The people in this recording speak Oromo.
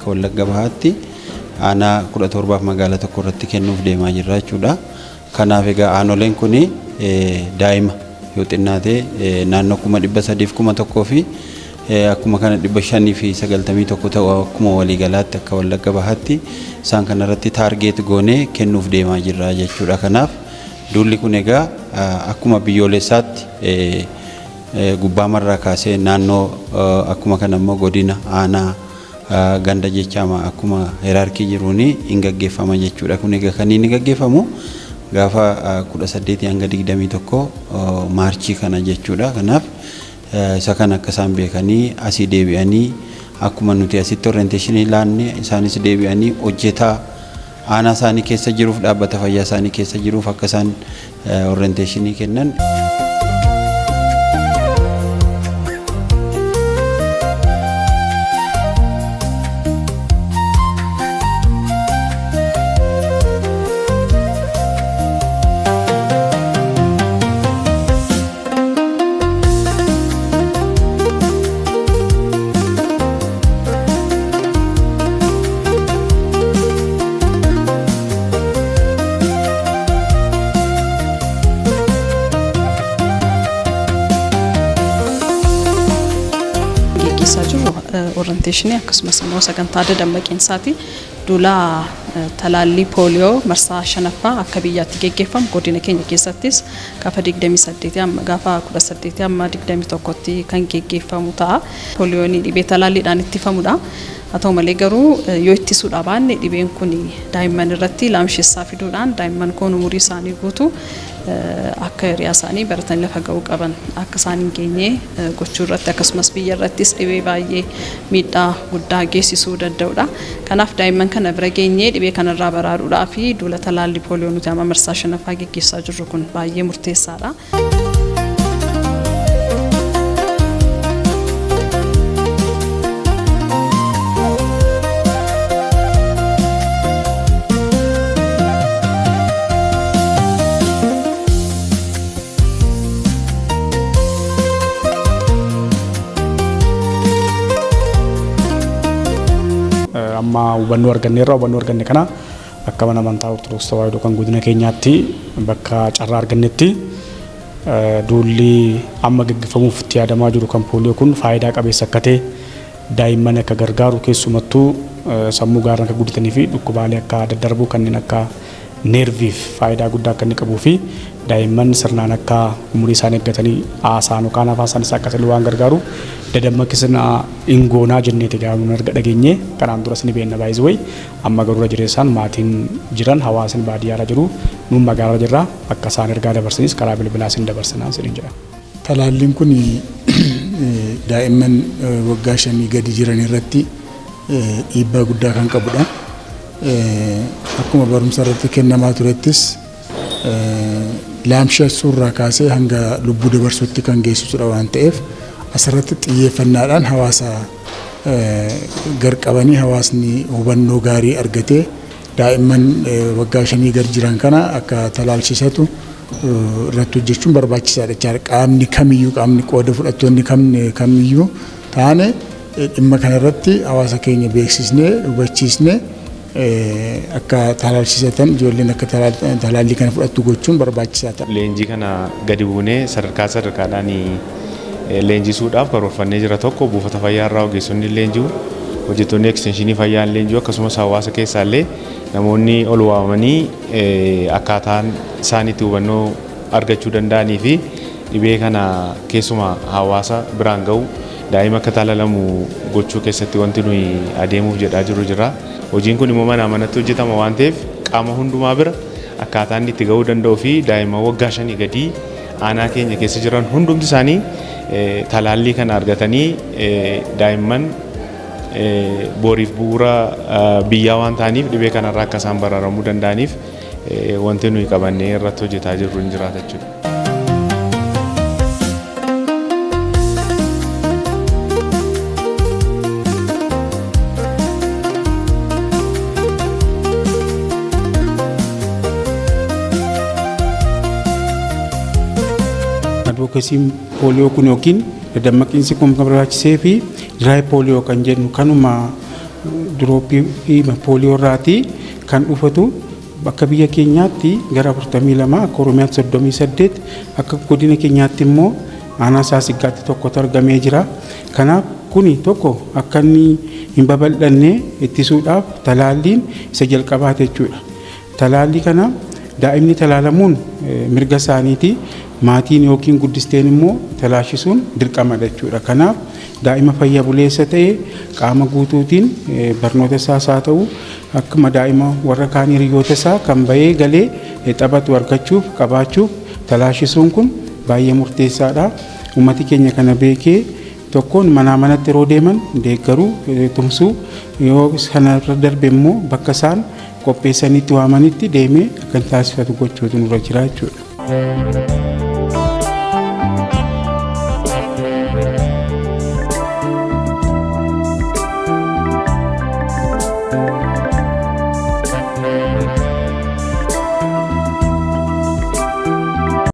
Akka Wallagga Bahaatti aanaa 17 magaalaa tokko irratti kennuuf deemaa jirra jechuudha. Kanaaf egaa aanoleen kun daa'ima yoo xinnaate naannoo 301,000 fi akkuma kana 591 ta'u akkuma waliigalaatti akka Wallagga Bahaatti isaan kanarratti target goonee kennuuf deemaa jirra jechuudha. Kanaaf duulli kun egaa akkuma biyyoolessaatti gubbaa marraa kaasee naannoo, akkuma kana immoo godina, aanaa, ganda jechaama akkuma hierarchy jiruun hin gaggeeffama jechuudha. Kun egaa kan inni gaggeeffamu gaafa 18 hanga 21 Maarchii kana jechuudha. Kanaaf isa kana akka isaan beekanii asii deebi'anii akkuma nuti asitti orientation laanne isaanis deebi'anii hojjetaa aanaa isaanii keessa jiruuf, dhaabbata fayyaa isaanii keessa jiruuf akka isaan orientation kennan. Geggeessaa jiru orientation akkasumas immoo sagantaa dadammaqiinsaati. Duula talaallii pooliyoo marsaa shanaffaa akka biyyaatti geggeeffamu godina keenya keessattis gaafa 28 amma gaafa 18 amma 21tti kan geggeeffamu ta'a. Pooliyoon dhibee talaalliidhaan ittifamudha. Haa ta'u malee garuu yoo ittisuudhaa baanne dhibeen kun daa'imman irratti laamsheessaa fiduudhaan daa'imman kun umurii isaanii guutuu akka hiriyaa isaanii baratanii lafa ga'uu qaban akka isaan hin geenye gochuu irratti akkasumas biyya irrattis dhibee baay'ee miidhaa guddaa geessisuu danda'udha. Kanaaf daa'imman kana bira geenyee dhibee kanarraa baraaruudhaa fi duula talaallii pooliyoo nuti amma marsaa shanaffaa geggeessaa jirru kun baay'ee murteessaadha. Amma hubannoo arganneerra. Hubannoo arganne kana akka mana amantaa Ortodoksii Tawaahidoo kan godina keenyaatti bakka carraa argannetti duulli amma gaggeeffamuuf itti yaadamaa jiru kan pooliyoo kun faayidaa qabeessa akka ta'e, daa'imman akka gargaaru, keessumattuu sammuu gaariin akka guddatanii fi dhukkubaalee akka daddarbuu kanneen akka neerviif faayidaa guddaa akka inni qabuu fi daa'imman sirnaan akka umurii isaanii eeggatanii haasa'an yookaan afaan isaanii akka waan gargaaru dadammaqsina hin goonaa jenneeti. Gaafa nun erga dhageenye kanaan duras ni beekna baay'ee wayi, amma garuu jireessaan maatiin jiran, hawaasni baadiyyaarra jiru, nuun magaalarra jirra, akka isaan ergaa dabarsanis karaa bilbilaa isin dabarsinaa isiniin jedha. Talaalliin kun daa'imman waggaa 5 gadi jiran irratti dhiibbaa guddaa kan qabudha. Akkuma barumsa irratti kennamaa turettis laamshessuurraa kaasee hanga lubbuu dabarsuutti kan geessisudha waan ta'eef, asirratti xiyyeeffannaadhaan hawaasa garqabanii hawaasni hubannoo gaarii argatee daa'imman waggaa 5 gad jiran kana akka talaalchisatu irratti hojjechuun barbaachisaadha jechaadha. Qaamni kamiyyuu, qaamni qooda fudhattoonni kamiyyuu taane, dhimma kanarratti hawaasa keenya beeksisnee hubachiisnee akka talaalchisatan, ijoolleen akka talaallii kana fudhattu gochuun barbaachisaa ta'a. Leenjii kana gadi buunee sadarkaa sadarkaadhaan leenjisuudhaaf karoorfannee jira. Tokko buufata fayyaa irraa ogeessonni leenji'u, hojjettoonni ekstenshinii fayyaa leenji'u, akkasumas hawaasa keessaa illee namoonni ol waamanii akkaataan isaan itti hubannoo argachuu danda'anii fi dhibee kana keessumaa hawaasa biraan ga'u, daa'ima akka talalamu gochuu keessatti wanti nuyi adeemuuf jedhaa jiru jira. Hojiin kun immoo manaa manatti hojjetama waan ta'eef, qaama hundumaa bira akkaataa inni itti ga'uu danda'uu fi daa'imman waggaa 5 gadii aanaa keenya keessa jiran hundumti isaanii talaallii kana argatanii, daa'imman boriif bu'uura biyyaa waan ta'aniif, dhibee kanarraa akka isaan baraaramuu danda'aniif wanti nuyi qabannee irratti hojjetaa jirru hin jiraata jechuudha. Advocacyn pooliyoo kun yookiin dadammaqiinsi kun kan barbaachisee fi dry pooliyoo kan jennu kanuma. Dirooppii pooliyoo irraatii kan dhufatu akka biyya keenyaatti gara 42, akka Oromiyaatti 38, akka godina keenyaatti immoo aanaa Saasiggaatti tokkotu argamee jira. Kanaaf kuni tokko akka inni hin babal'anne ittisuudhaaf talaalliin isa jalqabaate jechuudha. Talaallii kana daa'imni talaalamuun mirga isaaniiti. Maatiin yookiin guddisteen immoo talaashisuun dirqamadha jechuudha. Kanaaf daa'ima fayya buleessa ta'e qaama guutuutiin barnoota isaas haa ta'u akkuma daa'ima warra kaan hiriyoota isaa kan bahee galee taphatu argachuuf qabaachuuf talaashisuun kun baay'ee murteessaadha. Uummati keenya kana beekee tokkoon manaa manatti yeroo deeman deeggaruu, tumsuu, yoo sanarra darbe immoo bakka isaan qopheessanitti waamanitti deemee akka taasifatu gochuutu nurra jira jechuudha.